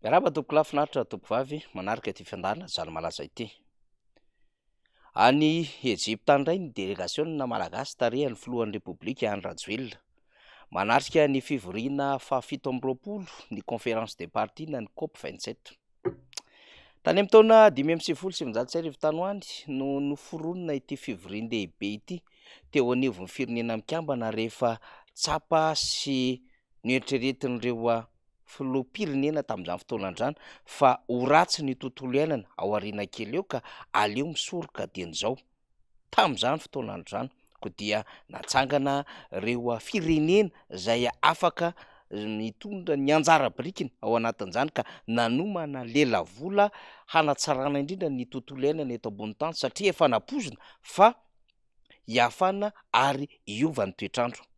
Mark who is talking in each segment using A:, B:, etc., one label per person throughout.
A: Miarahaba tompokolahy finaritra tompovavy manaraka ity fiandarana Jaly Malaza ity. Any Ejipta indray ny delegasiona malagasy tarihan'ny filohan'ny Repoblika Andry Rajoelina. Manatrika ny fivoriana faha-27 ny conférence des parties na ny COP 27. Tany amin'ny taona 1995 tany ho any no noforonina ity fivorian-dehibe ity teo anivon'ny Firenena Mikambana rehefa tsapa sy noeritreretin'ireo filoham-pirenena tamin'izany fotoana izany fa ho ratsy ny tontolo iainana ao aoriana kely eo ka aleo misoroka dieny izao. Tamin'izany fotoana izany koa dia natsangana ireo firenena izay afaka mitondra ny anjara birikiny ao anatin'izany ka nanomana lelavola hanatsarana indrindra ny tontolo iainana eto ambony tany satria efa nampoizina fa hiafana ary hiova ny toetr'andro.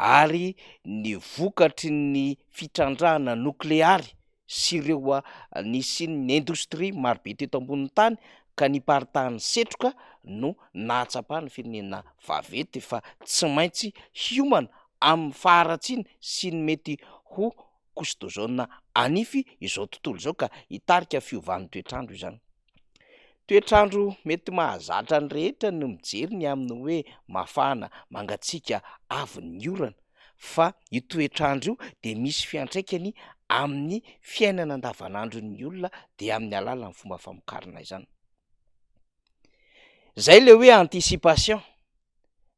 A: ary ny vokatry ny fitrandrahana nokleary sy ireo nisian'ny indostria marobe teto ambonin'ny tany ka niparitahan'ny setroka no nahatsapan'ny firenena vaventy fa tsy maintsy hiomana amin'ny faharatsiana sy ny mety ho couche d'ozone hanify izao tontolo izao ka hitarika fiovan'ny toetr'andro izany. Toetr'andro mety mahazatra ny rehetra ny mijery ny amin'ny hoe mafana, mangatsiaka, avy ny orana fa io toetr'andro io dia misy fiantraikany amin'ny fiainana andavanandron'ny olona dia amin'ny alalan'ny fomba famokarana izany. Zay le hoe anticipation.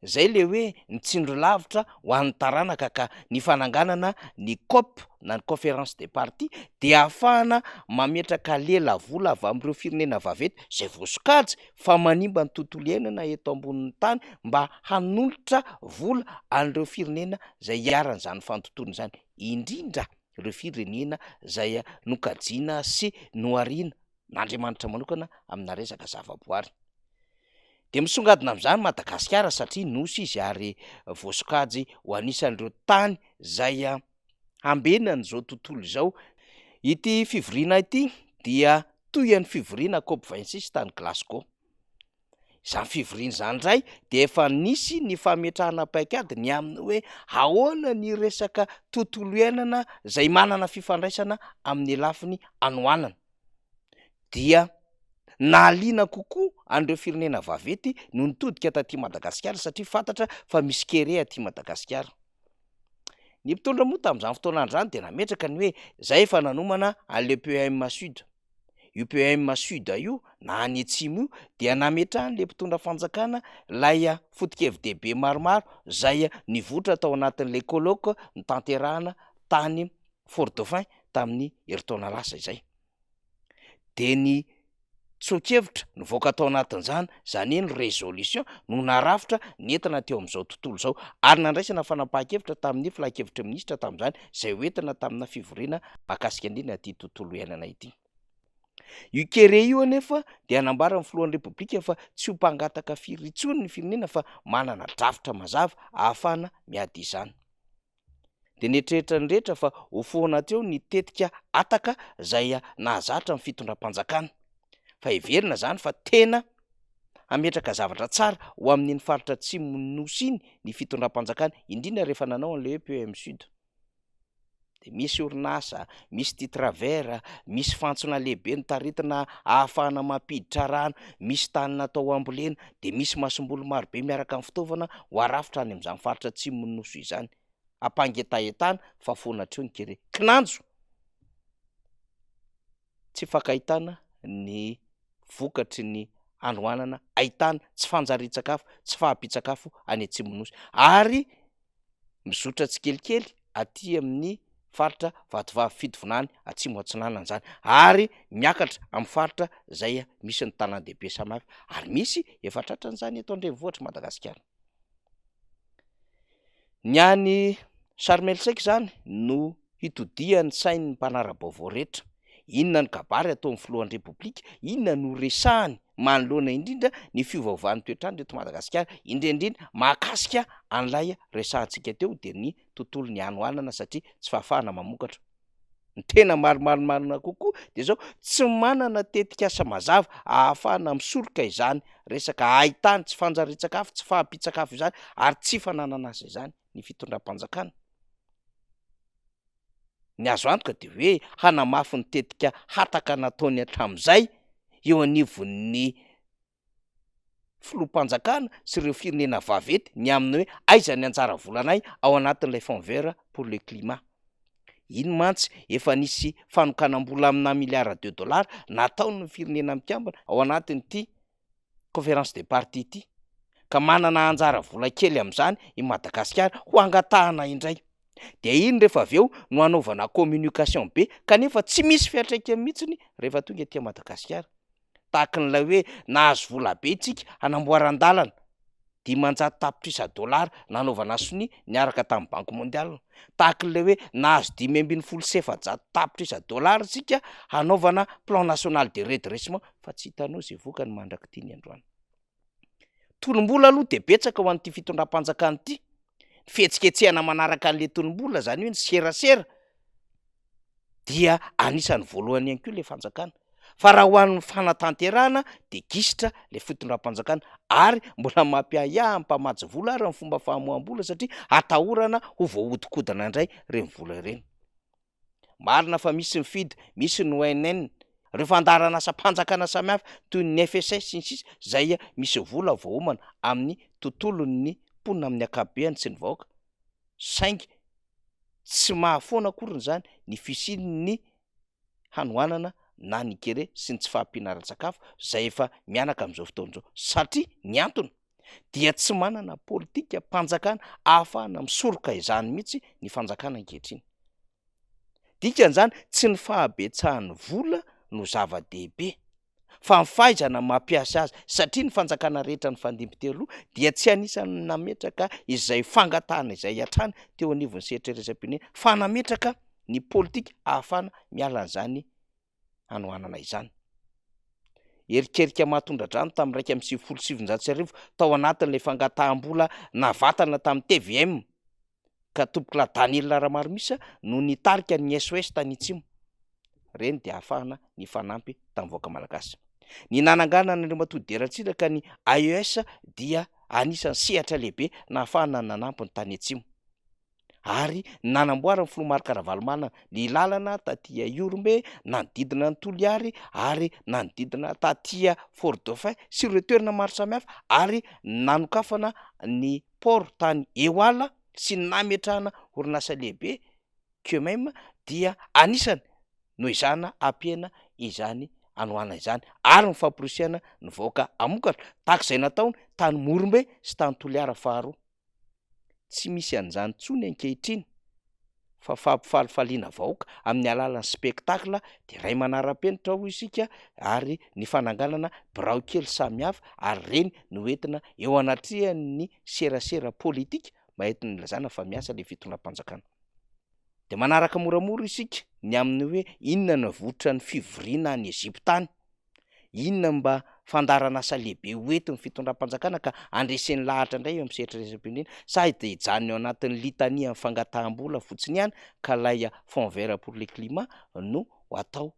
A: Zay le hoe ny tsindry lavitra ho an'ny taranaka ka ny fananganana ny cop na ny conférence des parties dia ahafahana mametraka lelavola avy amin'ireo firenena vaventy zay voasokajy fa manimba ny tontolo iainana eto ambonin'ny tany mba hanolotra vola an'ireo firenena zay iharan'izany fandotoana izany, indrindra ireo firenena zay nokajiana sy nohariana n'Andriamanitra manokana amina resaka zavaboary. Dia misongadina amin'izany Madagasikara satria nosy izy ary voasokajy ho anisan'ireo tany izay hambenan'izao tontolo izao. Ity fivoriana ity dia toy an'ny fivoriana COP 26 tany Glasgow. Izany fivoriana izany indray dia efa nisy ny fametrahana paikady ny amin'ny hoe ahoana ny resaka tontolo iainana izay manana fifandraisana amin'ny lafiny hanoanana. Dia nahaliana kokoa an'ireo firenena vaventy no nitodika taty Madagasikara satria fantatra fa misy kere aty Madagasikara. Ny mpitondra moa tamin'izany fotoana izany dia nametraka ny hoe zay efa nanomana an'le PEM Sud. Io PEM Sud io na any atsimo io dia nametrahan'le mpitondra fanjakana ilay foto-kevi-dehibe maromaro zay nivoitra tao anatin'le colloque notanterahana tany Fort Dauphin tamin'ny herintaona lasa izay. De ny tsoa-kevitra nivoaka tao anatin'izany, izany hoe ny résolution no narafitra nentina teo amin'izao tontolo izao ary nandraisana fanapahan-kevitra tamin'ny filankevitry ny minisitra tamin'izany izay hoentina tamina fivoriana mahakasika indrindra ity tontolo iainana ity. Io kere io anefa dia nambaran'ny filohan'ny Repoblika fa tsy ho mpangataka firy intsony ny firenena fa manana drafitra mazava ahafahana miady izany. Dia nieritreritra ny rehetra fa ho foana hatreo ny tetika hataka izay nahazatra ny fitondram-panjakana. Fa heverina izany fa tena hametraka zavatra tsara ho amin'iny faritra atsimon'ny Nosy iny ny fitondram-panjakana, indrindra rehefa nanao an'ilay hoe PEM Sud. Dia misy orinasa, misy titre vert, misy fantsona lehibe notaritina ahafahana mampiditra rano, misy tany natao hambolena, dia misy masomboly marobe miaraka amin'ny fitaovana ho arafitra any amin'izany faritra atsimon'ny Nosy izany. Ampangetahentana fa foana hatreo ny kere. Kinanjo! Tsy ifankahitana ny vokatry ny hanoanana ahitana tsy fanjarian-tsakafo, tsy fahampian-tsakafo any atsimon'ny Nosy. Ary mizotra tsikelikely aty amin'ny faritra Vatovavy Fitovinany Atsimo Atsinanana izany ary miakatra amin'ny faritra izay misy ny tanàn-dehibe samihafa ary misy efa tratran'izany eto an-drenivohitr'i Madagasikara. Ny any Sharm El Sheikh izany no hitodihan'ny sain'ny mpanara-baovao rehetra. Inona ny kabary ataon'ny filohan'ny Repoblika? Inona no resahany manoloana indrindra ny fiovaovan'ny toetr'andro eto Madagasikara, indrindra indrindra mahakasika an'ilay resahantsika teo dia ny tontolon'ny hanoanana satria tsy fahafahana mamokatra. Ny tena marimarina kokoa dia izao, tsy manana tetikasa mazava ahafahana misoroka izany resaka haitany, tsy fanjarian-tsakafo, tsy fahampian-tsakafo izany ary tsy fananana asa izany ny fitondram-panjakana. Ny azo antoka dia hoe hanamafy ny tetika hataka nataony hatramin'izay eo anivon'ny filoham-panjakana sy ireo firenena vaventy ny amin'ny hoe aiza ny anjara volanay ao anatin'ilay Fonds vert pour le climat. Iny mantsy efa nisy fanokanam-bola amina milliards de dollars nataon'ny firenena mikambana ao anatin'ity conférence des parties ity ka manana anjara vola kely amin'izany i Madagasikara ho angatahana indray. Dia iny rehefa avy eo no hanaovana communication be kanefa tsy misy fiantraikany mihitsiny rehefa tonga aty Madagasikara. Tahaka an'ilay hoe nahazo vola be tsika hanamboaran-dalana, 500 tapitrisa dolara nanaovana sonia niaraka tamin'ny Banque mondiale. Tahaka ilay hoe nahazo 415 tapitrisa dolara isika hanaovana plan national de redressement fa tsy hitanao izay vokany mandrak'ity ny androany. Tolom-bola aloha dia betsaka ho an'ity fitondram-panjakana ity. Ny fihetsiketsehana manaraka an'ilay tolom-bola, izany hoe ny serasera, dia anisan'ny voalohany ihany koa ilay fanjakana. Fa raha ho an'ny fanatanterahana dia gisitra ilay fitondram-panjakana ary mbola mampiahiahy ny mpamatsy vola ary ny fomba famoaham-bola satria atahorana ho voahodinkodina indray ireny vola ireny. Marina fa misy ny FID, misy ny ONN, ireo fandaharan'asam-panjakana samihafa toy ny FSS sy ny sisa izay misy vola voaomana amin'ny tontolon'ny mponina amin'ny ankapobeany sy ny vahoaka saingy tsy mahafoana akoriny izany ny fisian'ny hanoanana na ny kere sy ny tsy fahampiana ara-tsakafo izay efa mihanaka amin'izao fotoana izao satria ny antony dia tsy manana politikam-panjakana ahafahana misoroka izany mihitsy ny fanjakana ankehitriny. Dikan'izany tsy ny fahabetsahan'ny vola no zava-dehibe fa ny fahaizana mampiasa azy satria ny fanjakana rehetra nifandimby teo aloha dia tsy anisan'ny nametraka izay fangatahana izay hatrany teo anivon'ny sehatra iraisam-pirenena fa nametraka ny politika ahafahana miala an'izany hanoanana izany. Erikerika mahatondra-drano tamin'ny 1991 tao anatin'ilay fangataham-bola navatana tamin'ny tvm ka Tompokolahy Daniel Ramaromisa no nitarika ny SOS tany Atsimo. Ireny dia ahafahana nifanampy tamin'ny vahoaka malagasy. Ny nananganana Andriamatoa Didier Ratsiraka ny AES dia anisan'ny sehatra lehibe nahafahana nanampy ny tany Atsimo. Ary nanamboaran'ny filoha Marc Ravalomanana ny lalana taty Ihorombe, nanodidina an'i Toliary ary nanodidina taty Fort Dauphin sy ireo toerana maro samihafa ary nanokafana ny port tany Ehoala sy ny nametrahana orinasa lehibe Quemem dia anisany noezahana hampihena izany hanoanana izany ary ny famporisihana ny vahoaka hamokatra tahaka izay nataony tany Morombe sy tany Toliara faharoa. Tsy misy an'izany intsony ankehitriny fa fampifalifaliana vahoaka amin'ny alalan'ny spectacle dia iray manara-penitra hoy isika ary ny fananganana birao kely samihafa ary ireny no entina eo anatrehan'ny serasera politika mba entina ilazana fa miasa ilay fitondram-panjakana. Dia manaraka moramora isika ny amin'ny hoe inona no avoitra ny fivoriana any Egypta any. Inona no mba fandaharan'asa lehibe ho entin'ny fitondram-panjakana ka handreseny lahatra indray eo amin'ny sehatra iraisam-pirenena sa dia hijanona eo anatin'ny litania amin'ny fangataham-bola fotsiny ihany ka ilay Fonds vert pour le climat no ho atao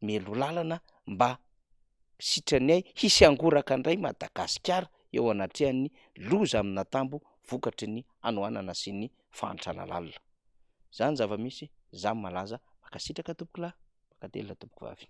A: mialoha lalana mba sitrany ay hisy hangoraka indray Madagasikara eo anatrehan'ny loza amin'atambo vokatry ny hanoanana sy ny fahantrana lalina. Izany zava-misy, izany malaza, mankasitraka tompokolahy. Mankatelina tompoko vavy.